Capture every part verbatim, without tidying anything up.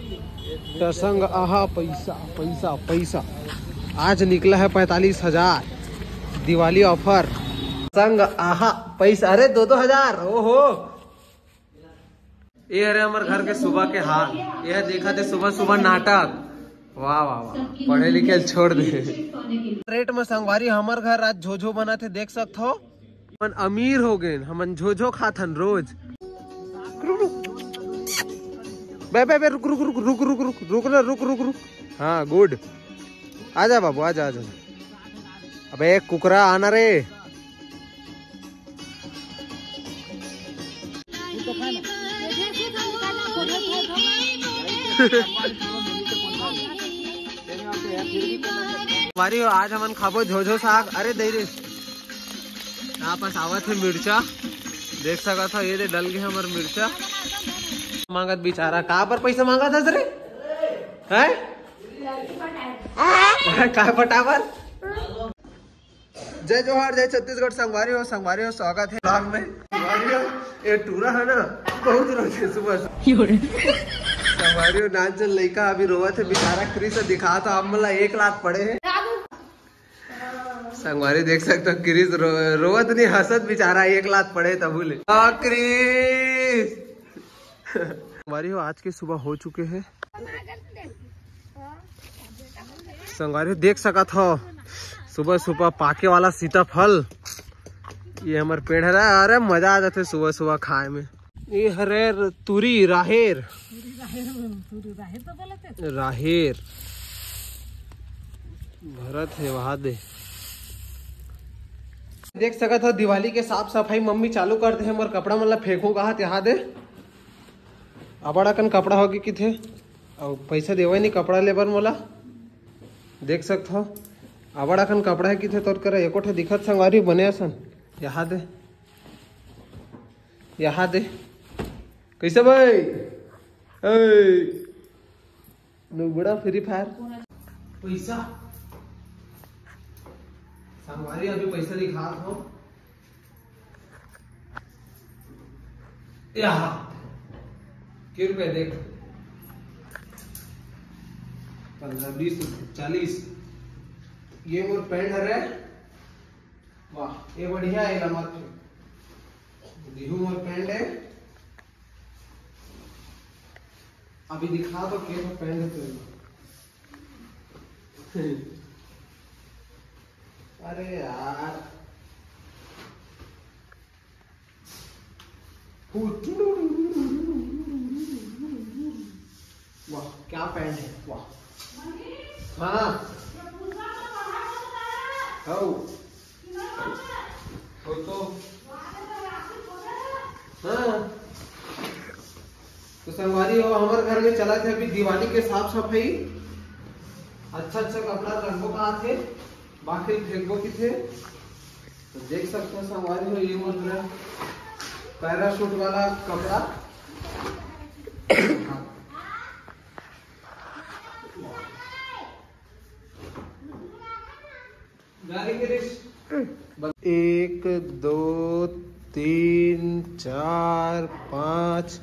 त संग आहा पैसा, पैसा, पैसा। आज निकला है पैंतालीस हजार दिवाली ऑफर। संग आहा पैसा, अरे दो दो हजार, ओहो। ये हरे हमर घर के सुबह के हाल। ये देखा थे सुबह सुबह नाटक। वाह वाह वाह, पढ़े लिखे ल छोड़ दे। रेट में संगवारी हमर घर आज झोझो बना थे, देख सकत हो। हमन अमीर हो गए, हमन झोझो खाथन रोज। बे बे बे, रुक रुक रुक रुक रुक रुक रुक ना, रुक रुक रुक। हाँ, गुड। आजा बाबू, आजा आजा। अबे एक कुकरा आना रे। संगवारी हो, आज हमन खाबो झोझो साग। अरे दे रे, यहाँ पास आवत है मिर्चा, देख सकत हो, ये दे डल गए हमर मिर्चा। मांगत बेचारा, का पर पैसा मांगत हस रे? हैं? काय पटावर? जय जोहार, जय छत्तीसगढ़। संगवारी हो, संगवारी हो, स्वागत है vlog में। संगवारी हो, ये टूरा है ना, बहुत रोते सुबह से। संगवारी हो, नान चल लइका अभी रोवत है बेचारा, क्रिस दिखा था आप मला एक लात पड़े है। संगवारी देख सकते हो, क्रिस रो, रोवत नहीं, हंसत बेचारा, एक लात पड़े तबू ले। आ, क्रिस। संगवारी हो, आज के सुबह हो चुके हैं। संगवारी हो, देख सकत हो, सुबह सुबह पाके वाला सीताफल, ये हमर पेड़ हरे। अरे मजा आ जाथे सुबह सुबह खाए में। ये हरे तुरी, राहेर। तुरी राहेर, तुरी राहेर तो बोलत है। राहेर भरत है वहां दे। देख सकत हो, दिवाली के साफ सफाई मम्मी चालू कर दे हे। मोर कपड़ा मन ला फेंकहूं कहात यहाँ दे। अबड़ अकन कपड़ा होगे किथे, अउ पैसा देवे नहीं कपड़ा ले बर मोला। देख सकत हो, अबड़ अकन कपड़ा है किथे तोर करा, एको ठे दिखत संगवारी बने असन। यहाँ दे, यहाँ दे। कैसे भाई? ए, नुबड़ा फ्री फायर। पैसा। संगवारी अभी पैसा दिखात हो। यहाँ। के रुपए देख। पन्द्रह, बीस, चालीस। ये मोर पैंट हरे। वाह, ये बढ़िया है, लमक। दिहू मोर पैंट है। अभी दिखा तो के तो पैंट है तेरे। अरे यार। वाह, क्या पैंट है, वाह। हाँ। हो। हो तो। हाँ। तो संगवारी हो, हमर घर में चलत हे अभी दिवाली के साफ सफाई। अच्छा अच्छा कपड़ा रखबो कहात हे, बाकी फेंकबो किथे। तो देख सकते हो संगवारी हो, ये मोर पैराशूट वाला कपड़ा। एक, दो, तीन, चार, पाँच,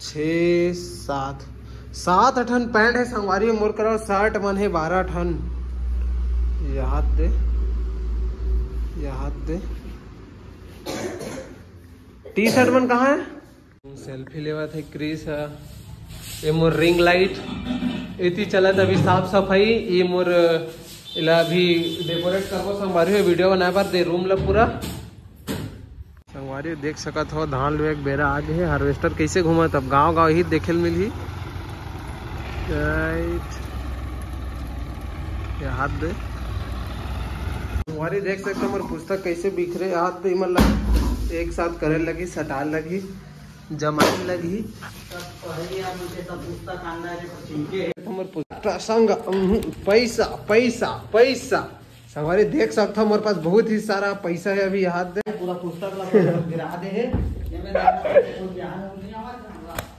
छः, सात, सात ठन पैंट है संगवारी, मोर करा शर्ट मन है बारह ठन। ये हाथ दे, ये हात दे। टी शर्ट मन कहाँ है? सेल्फी लेवत हे क्रिस ह। ये मोर रिंग लाइट, एती चलत अभी साफ सफाई। ये मोर, इला अभी डेकोरेट करबो संगवारी हो, वीडियो बनाए बर दे रूम ला पूरा। संगवारी देख सकत हो, धान लुए के बेरा आ गे हे। हार्वेस्टर कैसे घूमत, अब गांव गांव ही देखे ल मिलही। राइट, ये हाथ दे। संगवारी देख सकते हो, मोर पुस्तक कैसे बिखरे, हाथ दे, मतलब एक साथ करे लगी, सटाए लगी। जमाइन लगही। सब पढ़े या मुझे सब पुस्तक अंदर है, तो चिंके है। हमर पुस्तक संग, उहुं, पैसा, पैसा, पैसा। संगवारी देख सकथव, मोर पास बहुत ही सारा पैसा है अभी यहाँ दे। पूरा पुस्तक ला गिरा दे है। ये मेरा कुछ ध्यान नहीं आवा।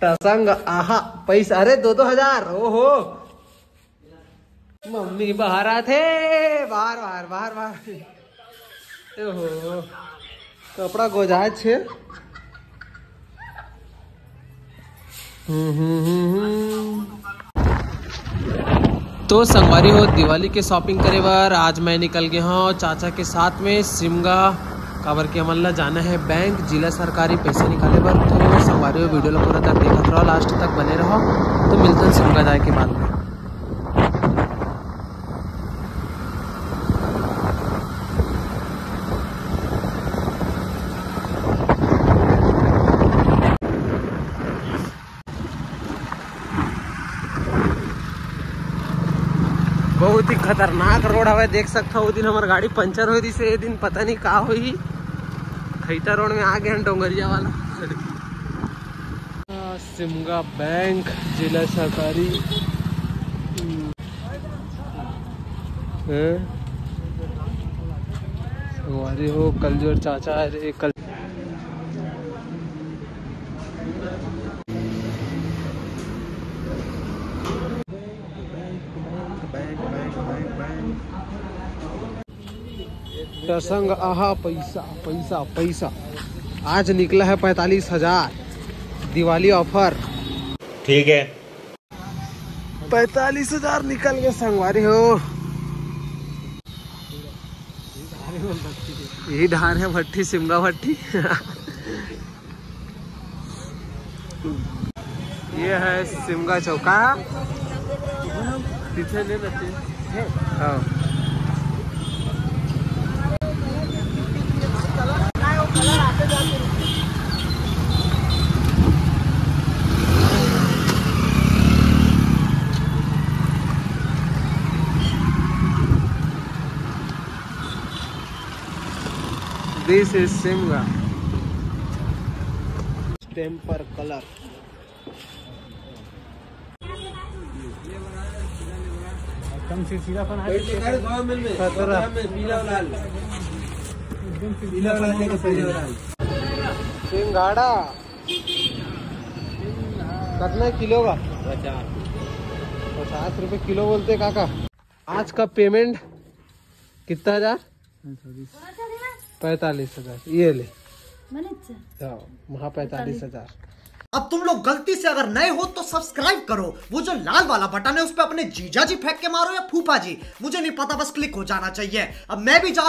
त संग आहा, पैसा, अरे दो दो हजार, ओहो। मम्मी बाहर आथे, बाहर, बाहर, बाहर, बाहर। ओहो, कपड़ा गोजाए छे। हम्म, हम्म, हम्म, हम्म। तो संगवारी हो, दिवाली के शॉपिंग करे बर आज मैं निकल गया हूँ चाचा के साथ में सिमगा, काबर के हमन ला जाना है बैंक, जिला सरकारी पैसा निकाले बर। तो संगवारी हो, वीडियो ला पूरा तक देखत रहो, लास्ट तक बने रहो। तो मिलते हैं सिमगा जाए के बाद में। बहुत ही खतरनाक रोड हवे, देख सकथव। वो दिन हमर गाड़ी पंचर हो रही से, ये दिन पता नहीं का होही। खैता रोड में आ गए हैं, डोंगरिया वाला। सिमगा बैंक, जिला सहकारी। हैं? संगवारी हो, कल जो चाचा है रे, कल टसंग आहा पैसा, पैसा, पैसा। आज निकला है पैंतालीस हजार दिवाली ऑफर। ठीक है। पैंतालीस हजार निकल के संगवारी हो। यही ढार है भट्टी, सिमगा भट्टी। ये है सिमगा चौका। पीछे ले लेते हैं। हाँ। This is Simla. Temper color. एकदम चिड़चिड़ापन आ गया। सत्रह। पीला लाल। एकदम चिड़चिड़ा पीला लाल। सिंघाड़ा कितना किलो का? पचास। पचास रुपए किलो बोलते काका। आज का पेमेंट कितना हजार? पैंतालीस हजार। ये ले। हाँ, वहाँ पैंतालीस हजार। अब तुम लोग गलती से अगर नए हो तो सब्सक्राइब करो, वो जो लाल वाला बटन है उस पर अपने जीजा जी फेंक के मारो या फूफा जी, मुझे नहीं पता, बस क्लिक हो जाना चाहिए। अब मैं भी जा